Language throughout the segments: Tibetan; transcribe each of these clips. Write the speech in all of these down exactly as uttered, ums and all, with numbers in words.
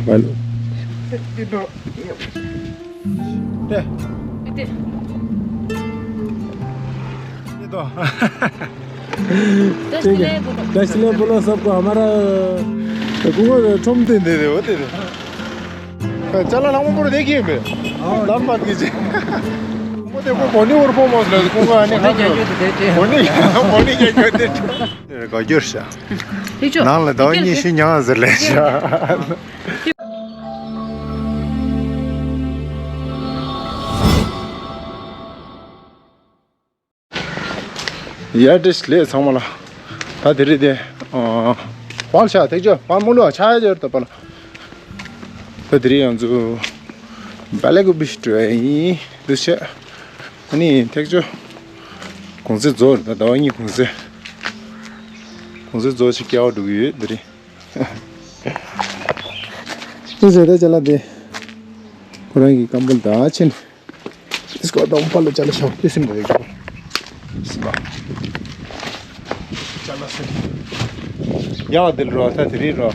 Bueno. Este. Dashile Bolo sabko hamara kungo chom de de de hote de. Chala lang mo de ki be. Dam pat ki je. Mo de ko koni or po mos le kungo ani kha. Koni koni ke ke de. Ka jor sha. Nang la da ni shi nya zer le sha. ཡ་བཀྲ་ཤིས་བདེ་ལེགས་ཚང་མ་ལ། ད་དེ་རིང་དེ་ཨ་པར་ཆ་ཐེག་ཆོ་པར་མོ་ལོ་ཆ་ཡ་ཡོད་ད་པར། ད་དེ་རིང་ཡང་ཚུ་བེ་ལེ་གུ་བི་ཤི་འགྲོ་ཡ་ཡིན་འདུག་བྱས། ཨ་ནི་ཐེག་ཆོ་གུང་སེང་རྫོགས་རེད། ད་ཟླ་བ་གཉིས་གུང་སེང་གུང་སེང་རྫོགས་ཅིག་སྐྱེལ་བ་འགྲོ་གི་ཡོད་དེ་རིང་། དེ་ཟེར་ད་ཅ་ལག་དེ་ཁོ་རང་གི་ཀམ་བུ་ལ་ད་ཕྱིན། དེ་སྐོར་དང་པ་ལ་ཅ་ལག་ཤོག་དེ་སེམས་དེ་རེད་ཤོག་སེམས་པ། ཅ་ལག་སེ་ཡག་དེ་ལ་རོ་ད་དེ་རིང་རོ།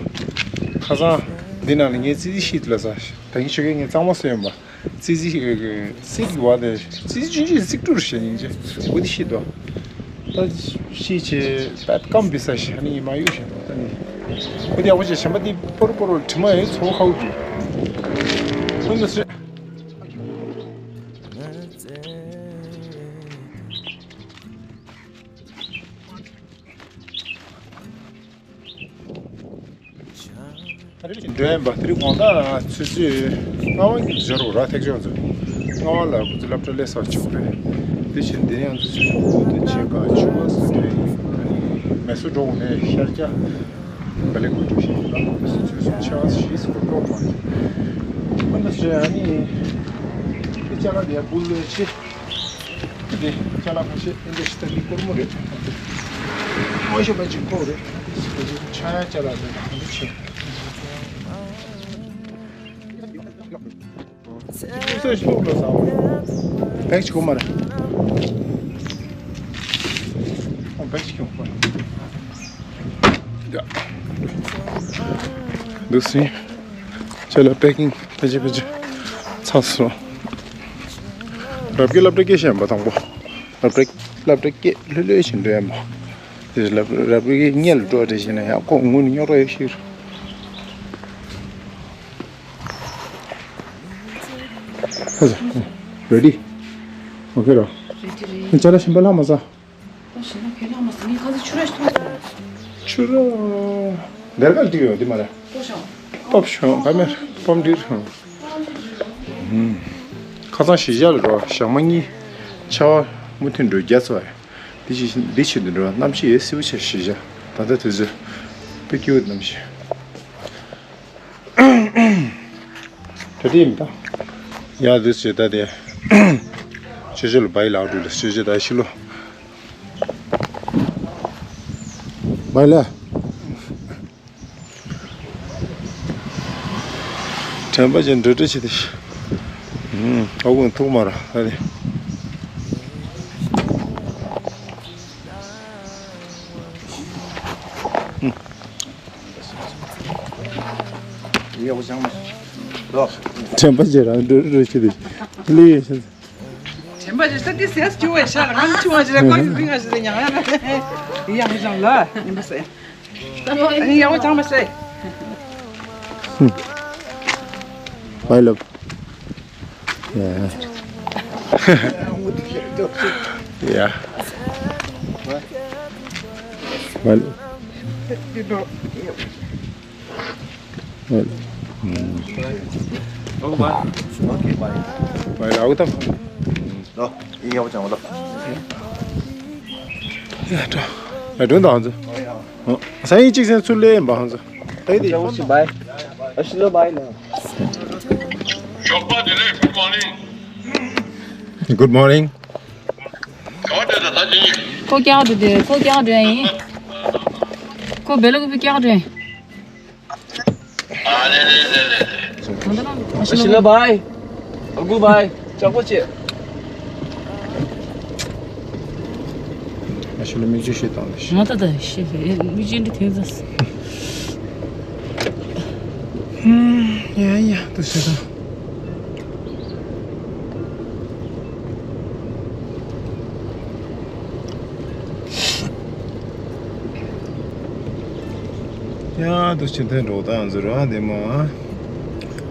ཁ་སང་འདི་ནང་ལ་ངས་ཙི་ཙི་ཤིད་ལ་ས་ད་གིན་ཆོ་གས་ངས་གཙང་མ་བཟོས་ཡོད་པ། ཙི་ཙི་ཤིད་ཀྱི་བ་དེ་ཙི་ཙི་ཆུང་ཆུང་ཙིག་ཀྲུར་བྱས་ཡིན་ཅེ་འོ་དེ་ཤིད་དོ། ད་ཤིད་ཆེ་བད་སྐམ་བི་ས་ཤི་ཧ་ནི་ཡིན་མ་གཡུག་བཞིན་དོ་ད་ནི། འོ་དེ་ཡག་པོ་བྱས་ཞེན་པ་དེ་པོར་པོར་དྲི་མ་ཡོད་ཚོ་ཁའུ་གི། ཁོ་ན་སུ། འགྲོ་ཡིན་པ་དེ་རིང་དགོང་དག་ཆུ་ཚོད་ལྔ་པ་གི་འབྱོར་ར་ཐེག་ཆོག་ཚོད། ལྔ་པ་ལ་ཁོ་ཚོ་སློབ་གྲྭ་སླེབས་ཚར་ཆོག་རེད། དེ་བཞིན་དེ་ཡང་ཚུ་ཆུ་ཚོད་དགུ་དང་ཕྱེད་ཀ་བཅུ་པ་སུ་འགྲོ་ཡིན། མེ་སོ་འགྲོ་དགོས་ནས་ཤར་རྒྱག་བེ་ལེ་གུ་འགྲོ་བཞིན་ཡོད་ལ་སུ་ཚོད་སུ་ཆ་ཞིག་སུ་འགྲོ་མ་རེད། ཁོ་ན་ཚོ་ཨ་ནི་དེ་ཅ་ལག་དེ་ཡ་བུ་ལོས་ཆེ། དེ་ཅ་ལག་ཁ་ཤས་ཨེ་འདྲ་ཞིག་ད་འདི་སྒོར་མོ་རེད། ཨོ་ཤོ་པ་ཅིག་ཁོ་རེད། ཆ་ཡ་ཅ་ལག་རེད་ད་འདི་ཆེ། སོ་ཤོག་ལ་ཟ་བ་བེག་ཅིག་གོ་མ་རེད། ཨོ་བེག་ཅིག་གོ་མ་རེད། འདུག་སེ། ཁྱོད་ལ་པེ་ཀིང་ཕལ་ཆེར་ཕལ་ཆེར་ཚར་སོང་། རབ་ཀྱི་སློབ་གྲྭ་སྐད་བཤད་པ་དང་པོ། སློབ་གྲྭ་སློབ་གྲྭ་སྐད་ལྷོད་ལྷོད་བྱེད་འགྲོ་ཡ་མ། དེ་རབ་རབ་ཀྱི་སྔོན་ལ་འགྲོ་བ་འདྲ་བྱས་ན་ཡང་ཁོ་དངུལ་རྙོག་དྲ་ཡོད་ཤིག་རེད། Ready? Okay རོ། རེ་ཌི་རེད། ཅ་ལག་གཞན་པ་ལྷག་མ་ས། ད་ཞེ་ན་ཁྱོད་ལྷག་མ་ཟིན་ངས་ཁ་ཚ་ཆུ་ར་ཞིག་འཐུང་སོང་། ཆུ་ར། འདེར་ག་ལ་ཏིག་ཡོད་དེ་མ་རེད། ལྟོ་ཤོག་སྟོབས་ཤོག་ཀ་མེར་པོམ་འདིར། ཁ་སང་གཞིས་ཆགས་ལ་འགྲོ་ཞག་མ་གཉིས་ཆར་པ་མུ་མཐུད་འགྲོ་རྒྱ་ཚོ་བ། འདི་ཕྱི་འདི་ཕྱི་དུ་འགྲོ་གནམ་གཤིས་ཡོད་སྲིད་པོ་ཆེ་གཞིས་ཆགས་ད་ལྟ་དུས་ཚོད་དཔེ་སྐྱིད་པོ་གནམ་གཤིས། ད་ལྟའི་མི་དང་། ཡ་དུས་ཚོད་ད་དེ། ཆོས་ཆོས་ལ་བའི་ལག་འགྲོ་ལ་ཆོས་ཆོས་ད་ཤི་ལོ། བའི་ལ། དྲན་པ་ཅན་འདྲི་འདྲི་བྱེད་དེ། ཨ་ཁུ་ཐུག་མ་ར་ད་དེ། དྲན་པ་ཅན་རང་འདྲི་འདྲི་བྱེད་དེ། ལི་ཡེ་ཤེས། དྲན་པ་ཅན་ས་དེ་སེམས་སྐྱོ་བའི་ཤ་ལ་ཁང་ཆུང་བ་ཞིག་ལ་ཁོང་གི་ཕིང་ང་ཞིག་ལ་ཉང་ཡ་ལ། ཡང་མི་ཅང་ལ་ཡིན་པ་ཟེར། ཡང་མི་ཅང་མ་ཟེར། Bye love. Yeah. Yeah. Bye. Bye. Bye. Bye. Bye. ལོ། ཡིན་ཡག་པོ་ཅང་བ་ལོ། ཡ་ཏྲ། ཡ་དྲུང་དང་ཧང་ཚུ། སང་ཡིན་གཅིག་སེང་ཚུར་ལེན་པ་ཧང་ཚུ། ད་ཡིན་དེ་ཡག་པོ་ཞིག་བའི། ཨ་ཤི་ལོ་བའི་ལོ། ཞོགས་པ་བདེ་ལེགས། Good morning. Good morning. ག་བ་བསྡད་ད་ད་ཅི་ཡིན། ཁོ་སྐྱག་འགྲོ་དེ་ཁོ་སྐྱག་འགྲོ་ཡིན། ཁོ་བེ་ལ་ཀུ་པི་སྐྱག་འགྲོ་ཡིན། ཨ་ལེ་ལེ་ལེ་ལེ་ལེ། ཨ་ཤི་ལོ་བའི། ཨ་ཁུ་བའི། ལྕགས་པོ་ཆེ། ཨ་ཤི་ལོ་མིག་ཆུ་ཤི་བཏང་ལེ་ཤི། ང་ད་ད་ཤི་ལེ་མིག་ཆུ་འདི་ཐེངས་ཟ། ཨུམ། ཡ་ཡ། དུ་ཞེ་ད། ཡ་དུ་ཆེ་ཐོན་འགྲོ་དང་ཟེར་རོ་དེ་མ།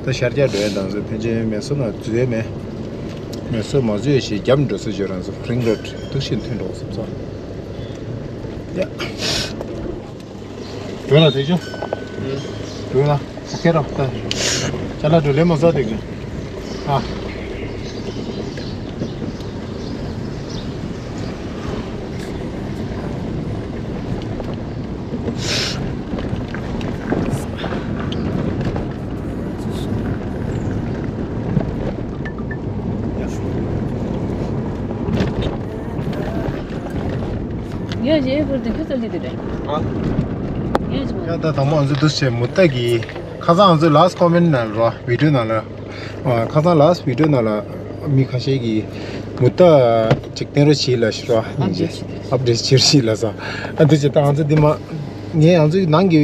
ད་ཤར་རྒྱག་འགྲོ་ཡ་དང་ཟེར། ཕན་ཆད་མེ་སོ་ན་འཛུལ་ཡ་མེད། མེ་སོ་མ་འཛུལ་ཡ་ཞིག་རྒྱབ་འགྲོ་ས་བརྗོད་རང་ཚོ་རིང་རོ་དུ་ཆེ་ཐོན་འགྲོ་ཟེར་ཚོ། ཡ། འགྲོ་ལ་དེ་ཆུ། འགྲོ་ལ། ཁེ་རོགས་ད། ཅ་ལག་འགྲོ་ལེ་མ་ཟ་དེ་གི། ཨ། ངས་ཇེ་ཕུར་དེ་ཁྱོད་ཚོ་ལི་དེ་རེད། ཨ། ངས་ཇེ་མ། ཡ་ད་དང་པོ་ང་ཚོ་འདུག་བྱས་མུ་ཏ་གི། ཁ་སང་ང་ཚོ་last comment ནང་ལ་རོ། video ནང་ལ། ཨ། ཁ་སང་last video ནང་ལ་མི་ཁ་ཤས་ཀྱིས་མུ་ཏ་ཅིག་བསྟན་རོགས་བྱེད་ལ་ཞུ་རོ། update བྱེད། update བྱེད་ཞིག་ལ་ས། ཨ་འདུག་བྱས་ད་ང་ཚོ་འདི་མ། ངས་ང་ཚོའི་ནང་གི་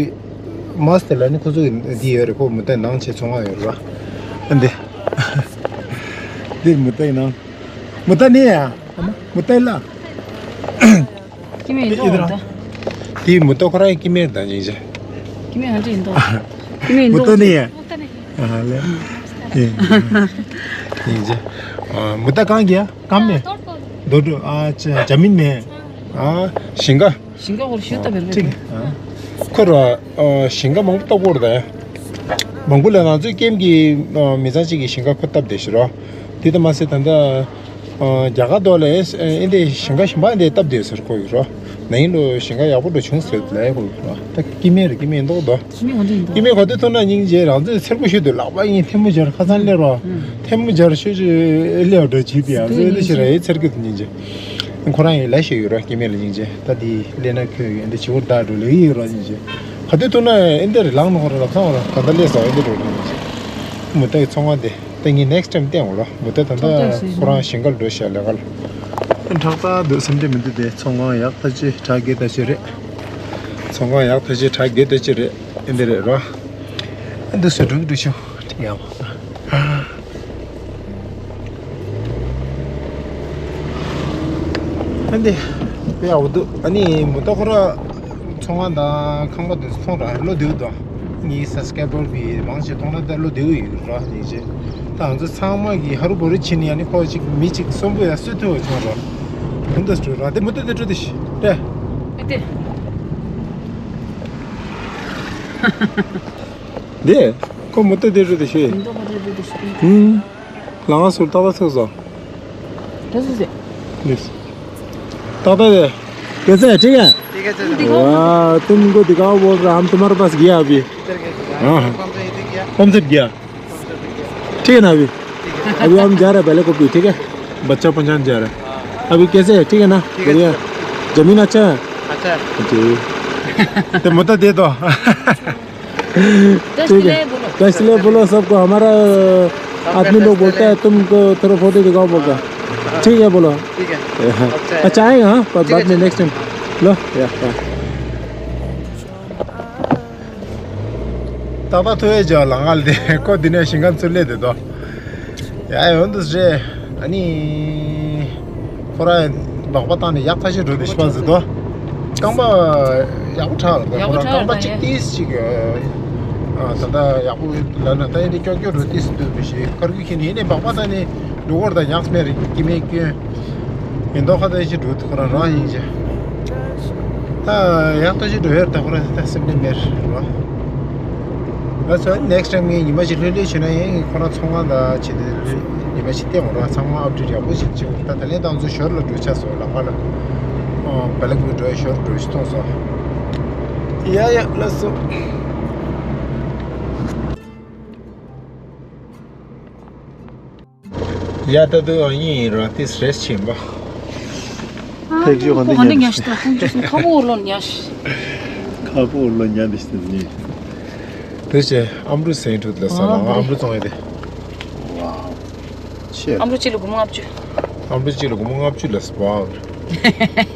མ་སྟེ་ལ་ནི་ཁོ་ཚོ་འདི་ཡོད་རེད། ཁོ་མུ་ཏའི་ནང་ཆེ་ཚོང་ཁང་ཡོད་རེད་རོ། ཨ་འདི། འདིར་མུ་ཏའི་ནང་། མུ་ཏ་ནི་ཡ། མུ་ཏའི་ལ། ཀི་མེ་ཡིན་ཏོ་ད། དེ་མུ་ཏོ་ཁོ་རང་ཀི་མེ་དང་ཉིན་ཅེ། ཀི་མེ་ཧ་ཅང་ཡིན་ཏོ། ཀི་མེ་ཡིན་ཏོ། མུ་ཏོ་ནི་ཡ། ཨ་ལེ། ཉིན་ཅེ། མུ་ཏ་གང་གི་ཡ། གང་མེ། རྡོ་རྡོ། ཨ་ཅ་ཅ་མིན་མེ། ཨ་ཞིང་ཁ། ཞིང་ཁ་ཧོར་ཤུ་ཏ་མེ་མེ། ཁོ་ར་ཞིང་ཁ་མང་པོ་ཏོག་པོར་ད་ཡ། མང་པོ་ལ་ང་ཚོའི་ཀེམ་གི་མི་ཚང་གཅིག་གི་ཞིང་ཁ་ཁོ་སྟབས་བདེ་ཞིག་རོ། དེ་ལྟ་མ་ཟད་ད་ལྟ། རྒྱ་གར་དོ་ལས་ཨེ་འདི་ཞིང་ཁ་ཞིམ་པ་འདི་སྟབས་བདེ་ཟེར་གོ་ཡོད་རོ། ན་ཡིན་ལོ་ཞིང་ཁ་ཡག་པོ་འགྲོ་བྱུང་ཟེར་ལས་གོ་ཡོད་རོ། ད་ཀི་མེ་རེད། ཀི་མེ་མདོག་དོ། ཀི་མེ་ག་དུས་ཐོན་ན་སྙིང་རྗེ། རང་ཚོས་འཚེར་པོ་ཤོད་དུས་ལག་པ་ཡིན་ཐལ་མོ་སྦྱར་ཁ་སང་སླེབས་རོ། ཐལ་མོ་སྦྱར་ཤོད་ཅིག་སླེབས་འགྲོ་བྱེད་དེ་ཡང་ཚོས་འདི་ཞིག་ར་ཡིན་འཚེར་གི་འདུག་སྙིང་རྗེ། ཁོ་རང་ཡིན་ལས་ཤེས་ཡོད་རོ། ཀི་མེ་ལ་སྙིང་རྗེ། ད་འདི་སླེབས་ན་ཁྱོད་ཡོད་འདི་བྱེད་པོ་ད་འགྲོ་ལེ་ཡིན་རོ་སྙིང་རྗེ། ག་དུས་ཐོན་ན་ཨེ་འདི་རེད་ལངས་ནོ་ར་ལབ་སང་ར་ག་ད་སླེབས་སོ་ཨེ་འདི་འགྲོ་ལེ་སྙིང་རྗེ། མུ་ཏའི་ཚོང་ཁང་དེ། ད་ངས་next time བསྟན་འོང་ལོ། མུ་ཏ་ད་ལྟ་ཐོག་ཐོག་ཁོ་རང་ཞིང་ཁར་འགྲོ་ཤག་ལས་ཀ་ལ། ཁྲག་རྩ་འདུག་སེམས་ཁྲལ་མི་འདུག་དེ་ཚོང་ཁང་ཡག་ཐག་ཆོད་དྲག་གེ་ད་ཆོད་རེད། ཚོང་ཁང་ཡག་ཐག་ཆོད་དྲག་གེ་ད་ཆོད་རེད། ཨེ་འདི་རེད་རོ། ཨ་འདི་སུ་འགྲོ་གི་འགྲོ་ཤོག་ཡག་པོ། ཨ་འདི་དཔེ་ཡག་པོ་འདུག་ཨ་ནི་མུ་ཏ་ཁོ་ར། ཚོང་ཁང་དང་ཁང་པ་དེ་ཚོ་མཐོང་ར་བློ་བདེ་བོ་འདུག་ངའི་subscriber བི་མང་ཆེ་མཐོང་ན་ད་བློ་བདེ་བོ་ཡོད་ར་ཡིན་ཅེ། ད་ང་ཚོ་ཚང་མ་གི་ཧ་རུ་བོ་རུ་ཕྱིན་ནས་ཡང་ནི་ཁོ་ཅིག་མི་ཅིག་གསོན་པོ་ཡང་གསོད་ཐུབ་བ་བྱུང་ར། ཧུན་དུ་སྤྲོད་ར་དེ་མུ་ཏ་དེ་སྤྲོད་དེ་ཤི་ཏེ། ཨེ་ཏེ། དེ་ཁོ་མུ་ཏ་དེ་སྤྲོད་དེ་ཤི། མུ་ཏ་ཁོ་དེ་སྤྲོད་དེ་ཤི། ཧུན། ལང་ང་སུར་ཏག་ཏག་ཚུགས་སོ། ཏག་ཏག་དེ། कैसे है? ठीक है? ठीक है, चलो। वाह, तुमको दिखाओ बोल रहा, हम तुम्हारे पास गया अभी। किधर गया? हाँ, हाँ। कौन सा इधर गया? कौन से गया? ठीक है ना अभी? ठीक है। अभी हम जा रहे हैं पहले को भी, ठीक है? बच्चा पहुंचाने जा रहे हैं। हाँ। अभी कैसे है? ठीक है ना? ठीक है, बढ़िया? चलो। जमीन अच्छा है? अच्छा है। जी। तो मुद्दा दे दो। ठीक है। कैसले बोलो सबको, हमारा आदमी लोग बोलता है तुमको थोड़ा फोटो दिखाओ बोलता है। ठीक है बोलो। ठीक है। अच्छा है। अच्छा आएगा, हाँ, पर बाद में नेक्स्ट टाइम। लो या। ཏག་ཏག་ཐུ་ཨེ་ཇོ་ལ་ངལ་དེ་ཁོ་དེ་ནས་ཞིང་ཁམས་ཚུར་ལས་དེ་དོ། ཡ་ཡོང་དུ་རེད། ཨ་ནི། ཁོ་རང་སྦག་པ་བཏང་ནས་ཡག་ཐག་ཆོད་འགྲོ་དེ་ཤི་པ་ཟེར་དོ། རྐང་པ་ཡག་པོ་ཁྲག་ལ་ཡག་པོ་ཁོ་རང་ཁྲག་རྐང་པ་ལ་གཅིག་ཡ། ཏིས་ཅིག་ད་ལྟ་ཡག་པོ་ལབ་ན་ད་ཡིན་ཏེ་ཀྱོག་ཀྱོག་འགྲོ་ཏིས་འདུག་མི་ཤེས་ཁར་གུ་ཁྱེར་ནས་ཡིན་ནས་སྦག་པ་བཏང་ནས་འགྲོ་སྐོར་དང་ཡག་སྨན་རེད་ཀྱི་མེད་སྐྱོན། ཡིན་མདོག་ཁ་ད་ཅིག་འགྲོ་ཐུབ་ཁོ་རང་རང་ཡིན་ཅེ། ད་ཡག་ཏུ་ཅིག་འགྲོ་ཡར་ད་ཁོ་རང་ད་སེམས་ནས་མེར་རོ། ང་ཚོ་next time ངས་ཉི་མ་ཅིག་ལྷོད་ལྷོད་བྱས་ན་ཡང་ཁོ་རང་ཚོང་ཁང་ད་བྱེད་དུས་ཉི་མ་ཅིག་བལྟས་འོང་ར། ཚང་མ་update ཡག་པོ་ཞིག་བྱེད་འོང་། ད་ད་ལན་ད་ང་ཚོ་ཞོར་ལ་འགྲོ་ཆ་སོང་ལམ་ཁ་ལ། བལ་ལག་མི་འགྲོ་ཡ་ཞོར་འགྲོ་ཞིག་མཐོང་སོང་། ཡ་ཡ་ལགས་སོ། ཡ་ད་དུ་ཨ་ཡིན་ར་ཏིས་རེས་ཆེན་པ། ཐེག་ཆུ་ག་འདི་ཉན་ཉ་ཤི་ད་ཁོང་ཆུ་སོང་ཁ་པོ་ལོ་ཉ་ཤི། ཁ་པོ་ལོ་ཉ་འདི་ཤི་ནི། དེ་ཆེ་ཨམ་རུ་སེང་ཁྲུ་ལ་ས་ལ་ཨམ་རུ་ཙོང་ཡ་དེ། ཆེ། ཨམ་རུ་གཅིག་ལ་སྒོར་མོ་ལྔ་བཅུ། ཨམ་རུ་གཅིག་ལ་སྒོར་མོ་ལྔ་བཅུ་ལ་ས་བ།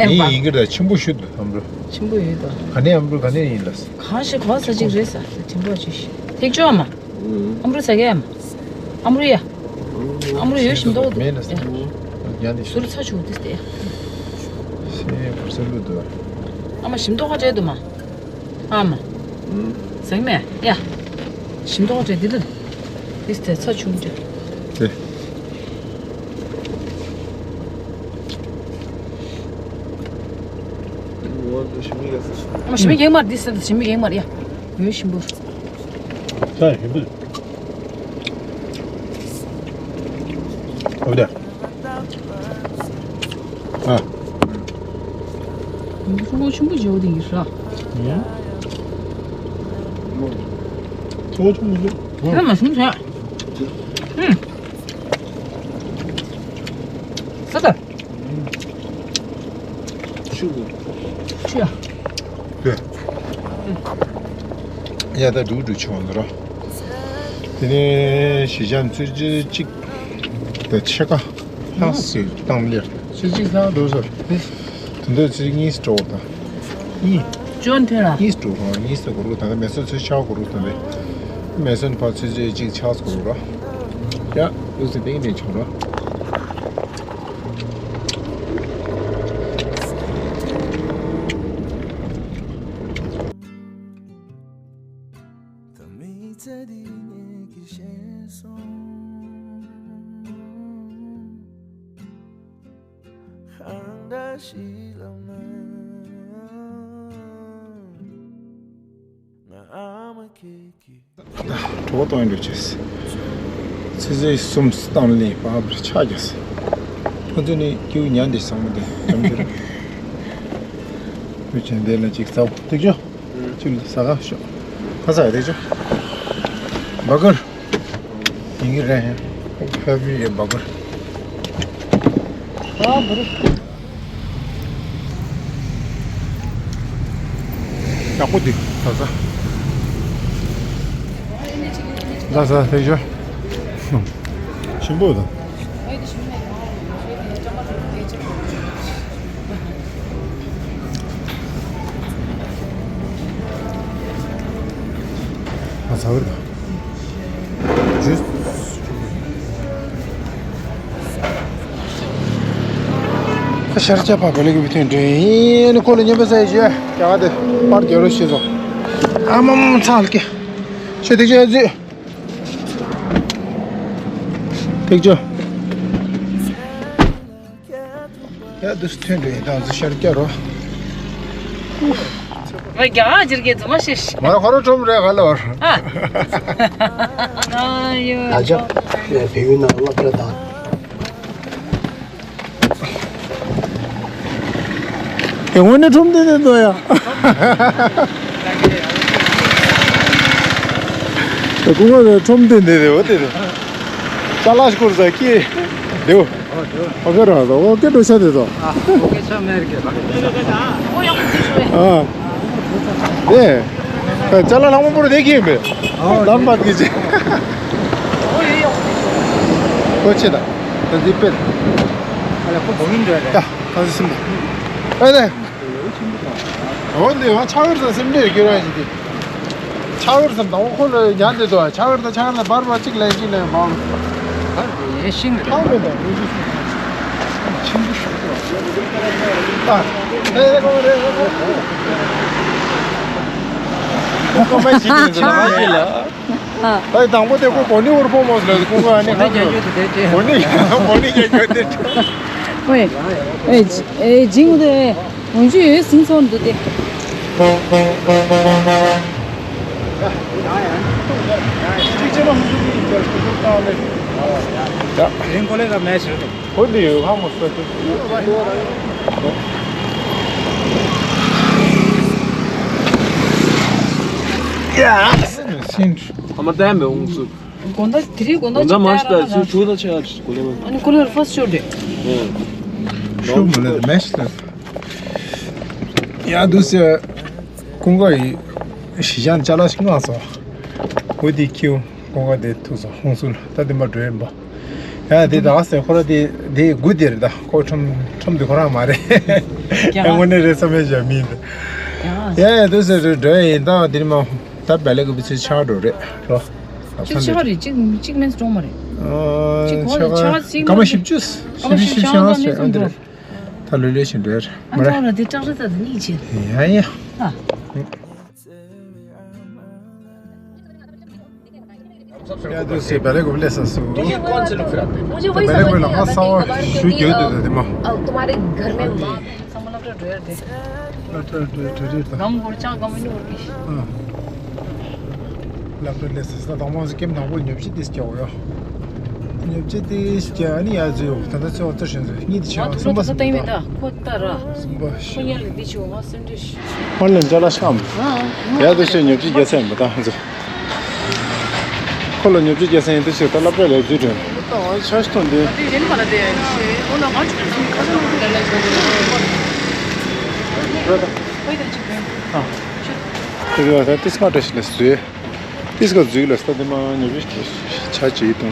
ཡིན་ཡིན་གྱི་ར་ཆེན་པོ་ཤུད་ཨམ་རུ། ཆེན་པོ་ཡོད་ད། ག་ནས་ཨམ་རུ་ག་ནས་ཡིན་ལ་ས། གང་ཞིག་གོ་ས་ཅིག་རེད་ས་དེ་ཆེན་པོ་ཅིག་ཤི། ཐེག་ཆུ་ཨ་མ། ཨ་མ་རུ་ཟ་གི་ཨམ། ཨ་མ་རུ་ཡ། ཨ་མ་རུ་ཡོད་ཞིམ་མདོག་མེད་ན་ཟ། ཡ་ནི་ཟུར་ཚ་ཆུ་དེ་སྟེ། སེ་བར་སེ་ལུ་དུ། ཨ་མ་ཞིམ་མདོག་ག་བྲལ་འདུག་མ། ཨ་མ། ཟ་གི་མེད་ཡ། ཞིམ་མདོག་ག་བྲལ་འདི་ལ། དེ་སྟེ་ཚ་ཆུ་འདྲ། དེ། ཨ་མ་ཞིམ་མི་ཡེང་མར་འདི་སྟེ་ཞིམ་མི་ཡེང་མར་ཡ། ཡོད་ཞིམ་པོ། ས་ཞིམ་པོ། འོ་དེ། ཨ། ཁོ་ཆུང་པོ་བྱེད་འོ་དེ་ཡིན་ཧྲ། ཁོ་ཆུང་པོ་བྱེད། ཨ་མ་ཞིམ་ཟ། ཨུམ། ས་ད། ཆུ། ཆུ་ཡ། དེ། ཡ་ད་འགྲུག་འགྲུག་ཆུ་བ་ནོ་ར། དེ་ནས་གཞིས་ཆགས་ཚོས་གཅིག་དང་ཕྱེད་ཀ་ལྷག་སྲིད་བཏང་ལེར་ཚོས་གཅིག་ལྷག་འགྲོ་ས་རེད། དེ་འདོད་ཚོས་གཉིས་སྤྲོ་བ་དང་། གཉིས། ཅོན་ཐོན་ལ། གཉིས་སྤྲོ་བ་གཉིས་སུ་གོ་རུ་དང་མེ་སོ་ཚོས་ཆག་གོ་རུ་དང་རེད། མེ་སོ་ནི་ཕ་ཚོས་ཚོས་གཅིག་ཆག་གོ་རུ་ར། ཡ་ལུགས་སུ་ཏིང་ཏིང་ཆོག་ར། ད་མི་ཚེ་འདི་ངེད་ཀྱིས་ཤེས་སོང་། གང་འདྲ་ཞིག་ལབ་ན་ང་ཨ་མ་ཁྱེད་ཀྱི། གྲོད་པ་གཏོང་ཡིན་འགྲོ་ཆེས། ཚེ་ཚེ་གསུམ་བཏང་ལེན་པ་བར་ཆ་རྒྱས། ཁོ་ཚོ་ནི་སྐྱེའུ་ཉལ་འདི་བཟང་མོ་དེ་འཇམ་འདིར། བུ་ཆེན་དེ་ལ་ཅིག་ཚ་བོ་ཐུག་ཆོ། གཅིག་ལ་ཟ་ག་ཤོག་ཁ་ཟ་རེ་ཆོ། བ་གར། ཡིན་གྱི་རེད། ཧེ་བི་རེད་བ་གར། ཨ་བ་རུ། ཡག་པོ་འདུག་ད་ཟ། ད་ཟ་ཐེ་ཞོ། ཞིམ་པོ་དང་། ང་ཚ་བར་དང་། ཇུས། ཤར་ཆ་ཕ་བེ་ལེ་གི་བི་ཐོན་འདྲེ་ཡིན་ཁོ་ལ་ཉན་པ་ས་ཡི་ཞེ་རྒྱ་ག་དེ་པར་རྒྱ་རོ་ཤེས་སོ། ཨ་མ་མ་ཚ་ལ་ཀེ་ཤེ་ཐིག་ཅེ་ཟི་ཐིག་ཅོ། ཡ་དུས་ཐོན་འདྲེ་ཡིན་དང་ཟི་ཤར་རྒྱ་རོ། ང་རྒྱ་ག་ཇིར་གེ་རྫུན་མ་ཤེས་ཤེས། མ་ཁོ་རོ་ཁྲོམ་རེ་ག་ལ་བར། ཨ། ཨ་ཡོ། ད་ཆ་བལ་ཡུལ་ནང་སློབ་གྲྭ་དང་། དེ་སྔོན་ནས་ཁྲོམ་སྡེ་དེ་ཚོ་ཡ། དེ་སྐུ་ངོ་རེ་ཁྲོམ་སྡེ་འདི་རེད་འོ་དེ་རེད། ཅ་ལག་སྐོར་ཟ་ཀི་དེའོ། ཨོ་ཀེ་ར་ཟ་ཨོ་ཀེ་འགྲོ་ཤ་དེ་ཚོ། ཨ་ཨོ་ཀེ་ཆ་མེར་གེ་ཨ། དེ། ཅ་ལག་ལྷག་མ་པོ་རེ་དེ་ཀི་ཡིན་པས། ལམ་པ་ཀི་ཅི། ཨོ་ཡོ་ཡོ། ཀོ་ཆེ་ད། ད་འདི་པེར། ཨ་ལ་ཁོ་བོ་མིན་འདྲ་རེད། ད་ཁ་སི་སིམ་ད། ཨ་ལེ། འོ་འདི་ཡང་ཆ་གར་དང་སེམས་ནས་སྐྱོ་ར་ཞིག་འདི། ཆ་གར་དང་དང་ཁོ་ལ་ཉན་འདི་དོ་ཆ་གར་དང་ཆ་གར་ལ་བར་བར་གཅིག་ལན་གཅིག་ལན་མང་། ཡེ་ཤིང་རེད། ཐང་མེད་དང་ཡེ་ཤིང་། ཆིན་པོ་ཞིག་ཏུ། ཨ། ཨེ་ཁོ་རེ་ཁོ་ཁོ། ཁོ་ཁོ་མ་ཞིག་ཡིན་ཟེར་ན་མ་ཞིག་ལ། ཨ། ད་དང་པོ་དེ་ཁོ་གོ་ནི་འུར་པོ་མོ་ཟེར་ལ་ཁོ་གོ་ཨ་ནི་གོ་ནི་རྒྱ་ཁྱོད་དེ་དེ་གོ་ནི་གོ་ནི་རྒྱ་ཁྱོད་དེ། ཝེ། ཨེ་ཨེ་ཇིང་དེ་འོན་ཅི་ཡོད་སིང་སོང་འདུག་དེ། ཡ། རིང་ཀོ་ལེ་ག་མེ་ཤར་དུ། ཧོ་དེ་ཡོད་ཧ་མོ་སོ་ཏུ། ཡ། སིན། ཨ་མ་ཏན་མེ་འོང་ཚུགས། དགོང་དག་དེ་རིང་དགོང་དག་དགོང་དག་མ་ཤི་ད་ཚུ་ཆུ་ད་ཆ་གོ་ལེ་མ། ཨ་ནི་ཀོ་ལེ་ཧྥ་སི་ཅོ་རེད། ཤོ་མ་ལེ་མེ་ཤི་ད། ཡ་དུ་སེ་ཀུན་དགའ་ཡི་གཞིས་ཆགས་ཅ་ལག་ཞིག་མངགས་སོང་། འོ་དེ་ཁྱེའུ་ཀུན་དགའ་དེ་ཐུག་སོང་ཧོང་སུ་ལ་ད་དེ་མ་འགྲོ་ཡིན་པ། ཡ་དེ་ད་སེ་ཁོ་ར་དེ་དེ་དགུ་དེ་རེད་ད་ཁོ་ཁྲོམ་ཁྲོམ་དེ་ཁོ་རང་མ་རེད། ཡ་དངོས་གནས་རེད་བསམ་ཡས་བཞག་མིན་ད། ཡ་ཡ་དུ་སེ་རེད་འགྲོ་ཡིན་ད་དེ་མ་ད་བལ་ལེ་གི་བི་ཚེ་ཆགས་འགྲོ་རེད་རོ། གཅིག་ཆ་ག་རེད། གཅིག་གཅིག་མིན་གྲོང་མ་རེད། ཨ་གཅིག་གོ་ཆ་རེད། ཆ་ག་ག་མ་བཞི་བཅུ། བཞི་བཅུ་ཞེ་ལྔ་ཟེར། ཨ་འདི་རེད། ད་ལོས་ལོས་ཞིག་འགྲོ་ཡ་རེད། མ་རེད། ཨ་འདི་ཀྲག་རེད། ད་འདི་གཉིས་ཆེ། ཡ་ཡ། ཨ། ཡ་དུས་སེ་བལ་ལེ་གུབ་ལེ་ས་སུ། བལ་ལེ་གུབ་ལ་ང་ས་བ་ཞུ་རྒྱུ་དུ་དུ་དེ་མ། ཨ། ཚང་མ་སློབ་གྲྭ་འགྲོ་ཡ་རེད། སློབ་གྲྭ་འགྲོ་འགྲོ་རེད་ད། སྒམ་གོར་ཅག་སྒམ་ནོར་གི། ཨ། སློབ་གྲྭ་ལས་སླེབས་ས་དང་པོ་ཀེམ་དང་པོ་ཉོ་ཆ་དེ་སྐྱེལ་བ་ཡོད། ཉོ་ཆ་དེ་སྐྱེལ་ནི་ཡ་ཟེར་ཡོད། ད་ལྟ་ཚོད་ཚོད་བཞིན་ཟེར། གཉིས་དེ་ཆེ་བ་གསུམ་པ་ཟེར་ད། ཁོ་ལྟ་ར། གསུམ་པ་ཁོ་ཉལ་ལ་འདི་ཆེ་བ་སེམས་ཁྲལ་ཞིག་ཧོན་ལེན་ཅ་ལ་ཤམ། ཡ་དེ་ཤེས་ཉོ་ཆ་རྒྱལ་སེམས་མི་བཏང་ཟེར། ཁོ་ལ་ཉོ་ཆ་རྒྱལ་སེམས་དེ་ཤེས། ད་སློབ་གྲྭ་ལས་རྫུས་དྲན། ད་ཆ་ཤི་ཐོན་དེ། དེ་རེད་མ་ལ་དེ་ཤེས། འོ་ན་ང་ཚོ་ཁ་སང་ལ་ལས་ཟེར། ཨ། དེ་ག་ད་ཏིས་ཁ་བཀྲ་ཤིས་ལ་བཟོས། ཏིས་ཁ་བཟོས་ལ་སྟ་དེ་མ་ཉོ་བྱེད་ཆ་བྱེད་དང་།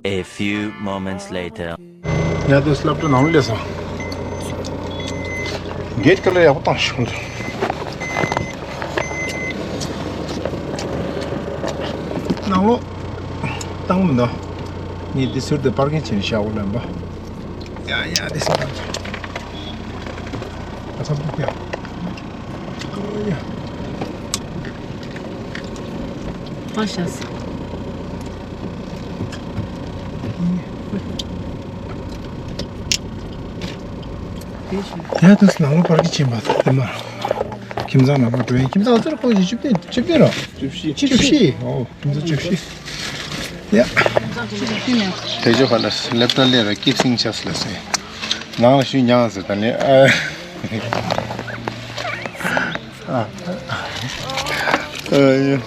A few moments later. ཡ་དུས་སློབ་གྲྭ་ནང་སླེབས་སོང་། གེ་ཊི་ཀ་ལར་ཡག་པོ་བཏང་ཤོག་ནང་ལོགས་བཏང་མི་འདུག་ངས་འདི་ཟུར་དུ་པར་ཀིང་བྱས་ནས་བཞག་འོ་ལབ་པ། ཡ་ཡ་དེ་སོང་། ཨ་ཚ་པོ་ཡ། ཨོ་ཡ། ཨ་ཤ་སི། ཡ་དུས་ནང་ལོགས་པར་ཀིང་བྱས་པ་དེ་མ། ཁྱིམ་ཚང་ནང་ལོགས་འགྲོ་ཡིན། ཁྱིམ་ཚང་ཚོར་ཁོ་ཡི་བཅུ་བདུན། བཅུ་བདུན་རོ། བཅུ་བཞི། བཅུ་བཞི། ཨོ། ཁྱིམ་ཚང་བཅུ་བཞི། ཡ། དེ་ཇོ་ཧ་ལ་སླེབས་ད་ལེ་ར་ཀིབ་སིང་ཆགས་ལ་སེ། ནང་ལ་ཞུ་མྱངས་ཟེར་ད་ལེ། ཨ། ཨ། ཨ་ཡ།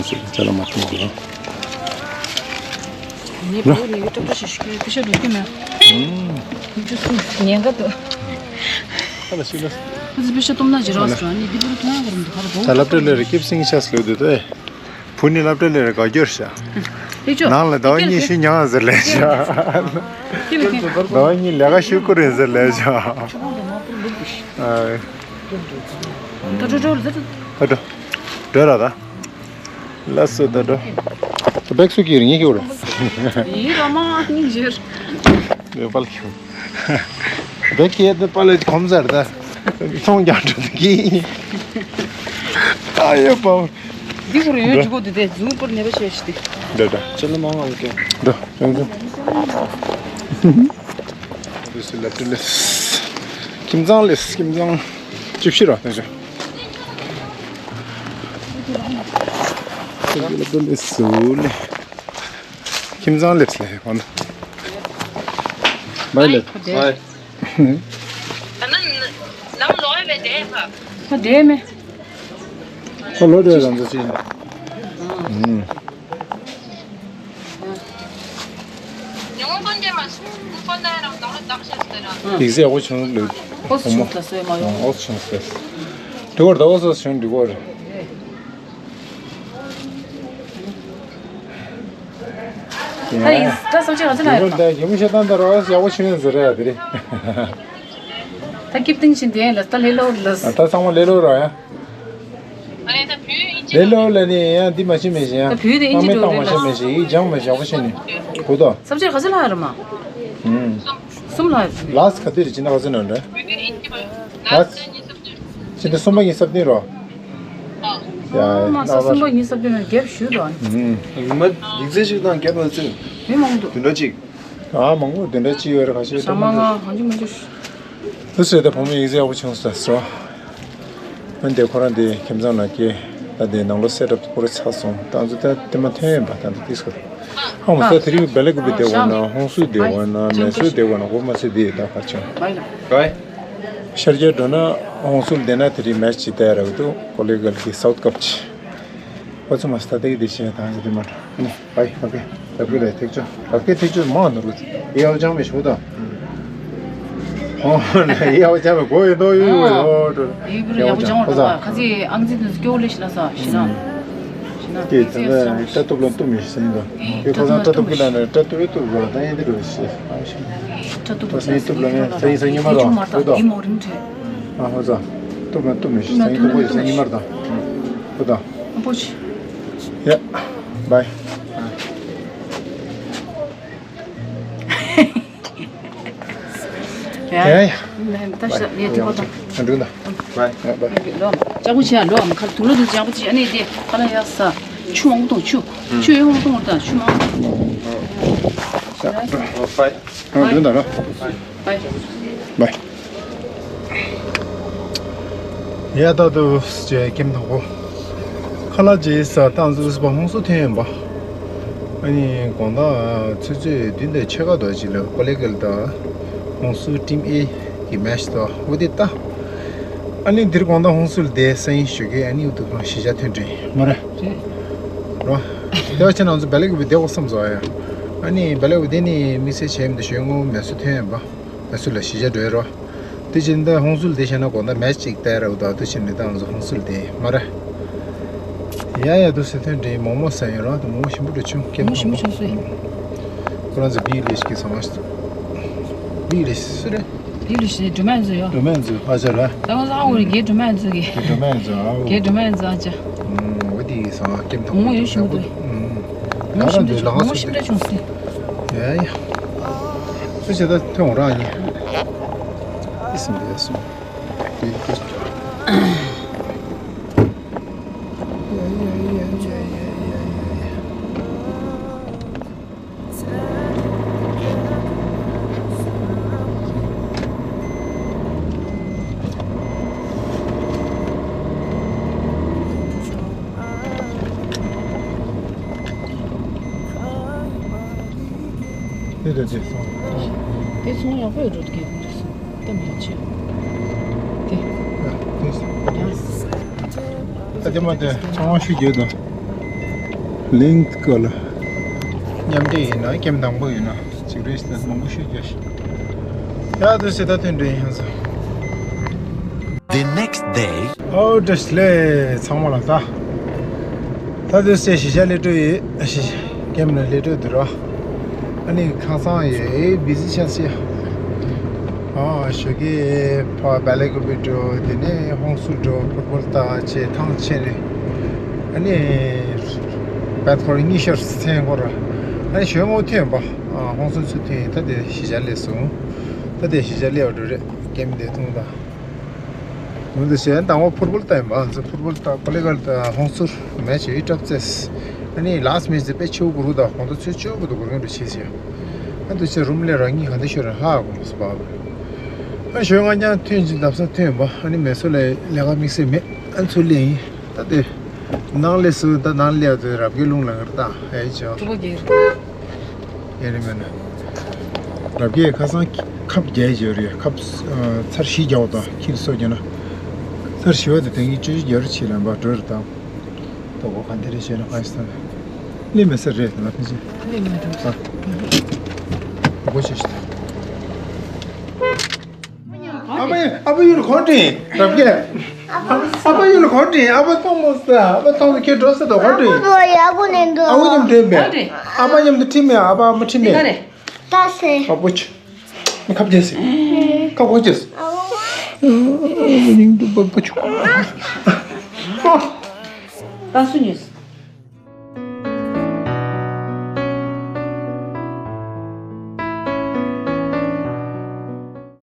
ཅ་ལག་མ་བྱུང་གི། ངས་བོད་ནས་ཀྲོག་ཀྲོག་ཞིག་ཞུ་གི། ཤ་འགྲོ་གི་མེད། ཉན་ག་འདུག་ཨ་ལ་ཤི་ལ། ཁོ་ཚོ་པེ་ཤ་སྟོབས་ན་ཇི་རོགས་ར་ནི་འདི་བོད་ཐོང་ཡ་གོ་རུ་འདུག་ཧ་ར་བོ། ད་སློབ་གྲྭ་ལས་རེ་ཀིབ་སིང་ཤ་སླེབས་འདུག་ཏེ། བུ་ནི་སློབ་གྲྭ་ལས་རེ་དགའ་སྐྱོར་ཤ། ལེགས་ཆོ། ནང་ལ་ཟླ་བ་གཉིས་ཤི་མྱངས་ཟེར་ལས་ཤ། ཁྱེད་ལ་ཁྱེད། ཟླ་བ་གཉིས་ལས་ཀ་ཤུ་ཀུ་རེད་ཟེར་ལས་ཤ། ཨ། ད་འགྲོ་འགྲོ་ལ་ད་འགྲོ། ད་འགྲོ། འགྲོ་ར་ད། ལ་སོ་ད་འགྲོ། ད་བེག་སུ་ཁྱེར་ངེས་ཁྱེར་ར། ཡིན་ར་མ་ནི་ཞེར། ཡོད་པལ་ཁྱེར། བེག་ཁྱེར་ད་པལ་ལ་གོམ་ཟེར་ད། ཚོང་རྒྱག་འགྲོ་ད་གི། ཨ་ཡོད་པ། འདི་ཁོ་རང་ཡོད་འགྲོ། འཇུག་གོ་འདི་དེ་ཟུར་པར་ནེ་བ་ཤེས་ཤི་དེ། འགྲོ་འགྲོ། ཅི་ལ་མང་ང་ལ་ཀྱང་། འགྲོ། ཡོང་ཚོ། འདི་སུ་ལབ་ཏུ་ལེས། ཁྱིམ་ཚང་ལེས། ཁྱིམ་ཚང་། ཅི་ཕྱིར་ར་ཏེ་ཅི། ཁྱིམ་ཚང་ལེས་ལེ་ཧོན། བའི་ལེ། བའི། ཁོ་བསྡད་མེད། ཁོ་ལོ་དེ་རང་ཚོ་ཅི་ཡིན། ཡིག་ཚད་ཡག་པོ་བྱུང་ལོས། ཨོ་བྱུང་ས་སོས་མ་ཡོང་། ཨོ་བྱུང་ས། དེ་བར་ད་ཨོ་སོ་བྱུང་འགྲིག་གོ་རེད། ད་ཡིན་ད་སོ་ཅི་ག་ཚོད་ལ་ཡོད་ན། ད་ཡིན་ཤེས་སྟངས་ད་རོགས་ཡག་པོ་བྱུང་ཡོད་ཟེར་རེད་དེ་རེད། ད་ཀིབ་ཏིང་ཞིན་དེ་ལ་ད་ལེ་ལོ་ལ། ད་ཚང་མ་ལེ་ལོ་ར་ཡ། ལེ་ལོ་ལ་ནི་ཡང་འདི་མ་ཤེས་མེད་ཤེས་ཡང་། ད་བུའི་དེ་ཨིན་ཇི་འགྲོ་རེད་མ་ཤེས་མེད་ཤེས་ཡིག་སྦྱང་མ་ཤེས་ཡག་པོ་ཤེས་ནི། གོ་ད། སབ་ཇེག་ག་ཚོད་ལ་ཡོད་ར་མ། ཨུམ། གསུམ་ལ་ཡོད། ལ་སི་ག་དུས་རེད་ཅི་ན་ག་ཚོད་ན་རེད། ལ་སི། ཕྱི་ཟླ་གསུམ་པ་ཉིན་སླེབས་ནི་རོ། ཡ་ཡ། མ་ས་གསུམ་པ་ཉིན་སླེབས་ནི་རྒྱབ་ཞུས་དོ། ཨུམ། ཡིན་མ་ཡིག་ཚད་ཞིག་དང་རྒྱབ་ལ་ཚུད། མི་མང་འདུག་བདུན་ཕྲག་གཅིག་ཨ་མང་པོ་བདུན་ཕྲག་གཅིག་ཡོད་རེད། ཁ་ཤས་ས་མ་ང་གང་ཅི་མ་ཅི། དུ་སེ་ད་བུ་མོ་ཡིག་ཚད་ཡག་པོ་བྱུང་སོང་ཟེར་བ། འོན་ཏེ་ཁོ་རང་དེ་ཁྱིམ་ཚང་ནང་སྐྱེས། ད་དེ་ནང་ལོ་སེ་ཊབ་པོ་རེ་ཚར་སོང་། ད་ཚོ་ད་དེ་མ་ཐོན་ཡིན་པ་ད་འདི་ཏིས་ཁོ། ཧང་སོ་དེ་རིང་བེ་ལེ་ཀུ་པི་དེ་བ་ན་ཧོང་སུ་དེ་བ་ན་མེ་སུ་དེ་བ་ན་གོ་མ་སེ་དེ་ད་ཁ་ཆང་། ཤར་རྒྱག་འགྲོ་ན་ཧོང་སུ་དེ་ན་དེ་རིང་མེ་ཆི་དེ་ར་འདུག་ཀོ་ལི་གལ་གི་སའུ་ཐི་ཀབ་ཆི། ཨོ་ཚོ་མ་སྟ་དེ་གི་དེ་ཤེས་ད་འདི་མ་འགྲོ་ནི། བའི་ལགས་ཀྱི་ལགས་ཀྱི་ལས་ཐེག་ཆོ་ལགས་ཀྱི་ཐེག་ཆོ་མང་ནོར་གི་ཡའོ་ཅང་མེ་ཤོ་ད། ཨོ་ཡའོ་ཅང་མེ་གོ་ཡོད་དོ་ཡོད་ཡོད་ཡོད། ཡའོ་ཅང་ཁོ་ས་ཁ་ཚི་ཨང་ཚི་དུ་སྐྱོ་ལེ་ཤི་ལ་ས་ཤི་ན་ཤི་ན་ཀྱི་ད་ད་ལྟ་ལྟོ་ལོ་ཏུ་མི་ཤི་ཡིན་དོ། ཀྱི་ཁོ་ས་ལྟ་ཏུ་ཀི་ལ་ནི་ལྟ་ཏུ་ཏུ་རོ་ད་ཡིན་དི་རོ་ཤི་ཨ་ཤི་ན་ལྟ་ཏུ་ཏུ་ལ་ནི་ས་ཡིན་ས་ཉི་མ་རོ་ཡོད་དོ། ཨ་ཧོ་ས། ཏོ་མ་ཏོ་མི་ཤི་སང་ཉིན་ཏོ་མ་ཤི་སང་ཉིན་མར་དང་། ཏོ་དང་། ཨ་པོ་ཆི། ཡ། བའི། ཡ་ཡ། ད་ཤ་ཡ་ཏི་ཧོ་དང་། ཨ་འགྲུག་དང་། བའི། ཡ་བའི། ལོ། ཅག་པོ་ཆི་ཡ་ལོ་ཨམ་ཁ་དུ་ལོ་དུ་ཅག་པོ་ཆི་ཨ་ནི་དེ་ཁ་ལ་ཡ་ས། ཆུ་མང་པོ་གཏོང་ཆུ། ཆུ་ཡོད་མང་པོ་གཏོང་བར་དང་ཆུ་མང་པོ། ཨ་འགྲུག་དང་ར། བའི། བའི། ཡ་ད་དུ་ཅེ་ཀེམ་དང་པོ། ཁ་ལག་ཅེ་ས་ཏང་ཟུག་སི་པ་ཧོང་སུ་ཐེན་ཡིན་པ། ཨ་ནི་དགོང་དག་ཚོད་ཚོད་བདུན་དང་ཕྱེད་ཀ་དོ་ཅིག་ལ་ཀོ་ལེ་གལ་དང་ཧོང་སུ་ཊིམ་ཨེ་གི་མེ་ཆི་དོ་འོ་དེ་ལྟ། ཨ་ནི་འདིར་དགོང་དག་ཧོང་སུ་ལ་དེ་སང་ཉིན་ཞུ་གི་ཨ་ནི་འུ་ཐུག་ཁང་ཞི་ཅ་ཐོན་དྲན་མ་རེད། རོ། དེ་བ་ཆེ་ནང་ཚོ་བེ་ལེ་གི་བུ་དེ་འོ་བསམ་བཟོ་ཡ། ཨ་ནི་བེ་ལེ་གི་བུ་དེ་ནི་དམིགས་བསལ་བྱས་མི་འདུག་ཞོན་ངོ་མེ་སུ་ཐོན་ཡིན་པ། མེ་སུ་ལ་ཞི་ཅ་འགྲོ་ཡ་རོ། དེ་བཞིན་དུ་ཧོང་སུ་ལ་དེ་བྱས་ན་དགོང་དག་མེ་ཆི་ཅིག་ལྟ་ཡ་རོ་ད་དེ་བཞིན་ནི་ད་ང་ཚོ་ཧོང་སུ་ལ་དེ་མ་རེད། ཡ་ཡ་དུ་སི་ཐོན་དྲན་མོག་མོག་ཟ་ཡ་རོ་ད་མོག་མོག་ཞིམ་པོ་འགྲོ་བྱུང་ཀེམ་མོག་ཞིམ་པོ་བྱུང་སོང་། ཁོ་རང་ཚོ་བི་ལེ་ཤི་གི་ཟ་མ་ཞིག་བི་ལེ་ཤི་སུ་རེད། དེ་ལུས་ཤེས་སྒྲོལ་མ་ཡིན་ཚོ་ཡོ། སྒྲོལ་མ་ཡིན་ཚོ་ཨ་ཅག་ར། ད་ང་ཚོ་ཨ་འོ་རི་རྒན་སྒྲོལ་མ་ཡིན་ཚོ་གི། རྒན་སྒྲོལ་མ་ཡིན་ཚོ་ཨ་འོ། རྒན་སྒྲོལ་མ་ཡིན་ཚོ་ཨ་ཅག་ཨུམ་འོ་དེ་ཡིན་སོང་ཨ་ཀེམ་ཐོག་མོ་ཡོད་ཤིན་ཏུ། ཨུམ། ད་རང་འདི་ལ་ང་མོ་ཚོ་ཤིན་ཏུ་བྱུང་སི། ཡ་ཡ། སུ་བྱེད་ད་ཐོན་འོང་རང་ཡིན། ཨི་སིམ་ལི་ཡ་སོང་། དེ་ཡ་ཡ་ཡ་ཡ་ཡ་ཡ། དེ་དང་དེ་སོང་། དེ་སོང་ཡག་པོ་ཡོད་འགྲོ་གི་རེད། ཏམ་ཡང་ཆེ། དེ། ཡ། ཨ་དེ་མ་དེ་ཚང་མ་ཤུ་རྒྱུ་དང་། ལིང་ཀ་ལ། མཉམ་འབྲེལ་ཡིན་ན་ཀེམ་དང་པོ་ཡིན་ན་ཅིག་རེས་དེ་མང་པོ་ཤུ་རྒྱུ་ཞིག་ཡ་དུ་སེ་ད་ཐོན་འདྲེ་ཡིན་ས། The next day. ཨོ་བཀྲ་ཤིས་བདེ་ལེགས་ཚང་མ་ལ་ད། ད་དུས་ཚོད་གཞིས་ཆགས་སླེབས་འགྲོ་ཡོད། གཞིས་ཀེམ་ལ་སླེབས་འགྲོ་འདུག་ར། ཨ་ནི་ཁང་བཟང་ཡོད་བི་ཟི་ཆགས་སི། ཨོ་ཞོགས་ཀས་ཕ་བལ་ལེ་ཀུ་པི་འགྲོ་དེ་ནས་ཧོང་སུར་འགྲོ་ཕུར་ཕུར་ལྟ་བྱས་ཐང་ཆད་རེད། ཨ་ནི་བད་ཁོར་གཉིས་ཤར་སེང་ཁོར་ཨ་ནི་ཞོན་ངོ་ཐོན་པ། ཧོང་སུར་ཚུར་ཐོན་ད་དེ་གཞིས་ཆགས་སླེབས་སོང་། ད་དེ་གཞིས་ཆགས་སླེབས་འགྲོ་རེད་ཀེམ་དེ་མཐོང་དང་། ང་ཚོ་གཞན་དང་པོ་ཕུར་བུལ་ལྟ་ཡིན་པ། ང་ཚོ་ཕུར་བུལ་ལྟ་པ་ལེ་གལ་དང་ཧོང་སུར་མེ་ཆེ་ཡི་གྲབས་ཚེས། ཨ་ནི་ལཱས་མེ་ཆེ་དཔེ་ཆེའུ་གུ་རུ་དང་ཧོང་ཚོ་ཆུ་ཆུ་བུ་དུ་གུ་རུ་འགྲོ་ཆེ་ཆེ། ཨ་དུ་ཆེ་རུམ་ལས་རང་ཉིད་ག་འདི་ཤོར་ར་ཧ་གོ་མ་སོ་བ། ཨ་ཞོན་ང་ཉང་ཐོན་ཅིང་འདབ་ས་ཐོན་པ། ཨ་ནི་མེ་སོ་ལས་ལས་ཀ་དམིགས་བསལ་མེད། ཨ་ཚུར་ལས་ཡིན་ད་དེ། ནང་ལས་སུ་ད་ནང་ལས་ཡ་དུ་རབ་རྒྱས་ལུང་ལ་ངར་ད་ཨེ་ཅོ། ཡེ་རེ་མེད་ན། རབ་རྒྱས་ཁ་སང་ཁབ་བརྒྱད་བརྗོད་རེད་ཁབ། ཚར་བཞི་རྒྱག་དང་ཁྱིར་སོ་རྒྱག་ན། ཚར་བཞི་བ་དེ་དེང་གི་བཅུ་བཞི་རྒྱག་རེ་ཆེ་ལ་འབའ་འགྲོ་རེ་དང་། དོ་གོ་ག་འདི་རེ་བྱས་ན་ག་ཞིག་ས་ན། ལེ་མེ་སར་རེད་ན་ཕན་ཆེ། ལེ་མེ་འགྲོ། ཨ། གོ་ཆེ་ཞིག་ཨ་ཕ་ཡིན་ཨ་ཕ་ཡིན་གོ་དྲིན་རབ་རྒྱས། ཨ་ཕ་ཡིན་གོ་དྲིན་ཨ་ཕ་ཐོང་མོ་ས་ཨ་ཕ་ཐོང་ཁྱེད་འགྲོ་ས་དོ་གོ་དྲིན། ཨ་ཕ་ཡག་པོ་ནས་འགྲོ། ཨ་ཕ་མཉམ་འགྲོ་མེད། ཨ་ཕ་མཉམ་དུ་ཁྲིད་མེད་ཨ་ཕ་མ་ཁྲིད་མེད། ད་སེ། ཨ་ཕོ་ཆུ། ཁབ་རྒྱས་སེ། ཁབ་གོ་རྒྱས་སེ། ཨ་ཕ་ཡིན་དུ་པ་ཕོ་ཆུ། ད་སུ་ཉོས།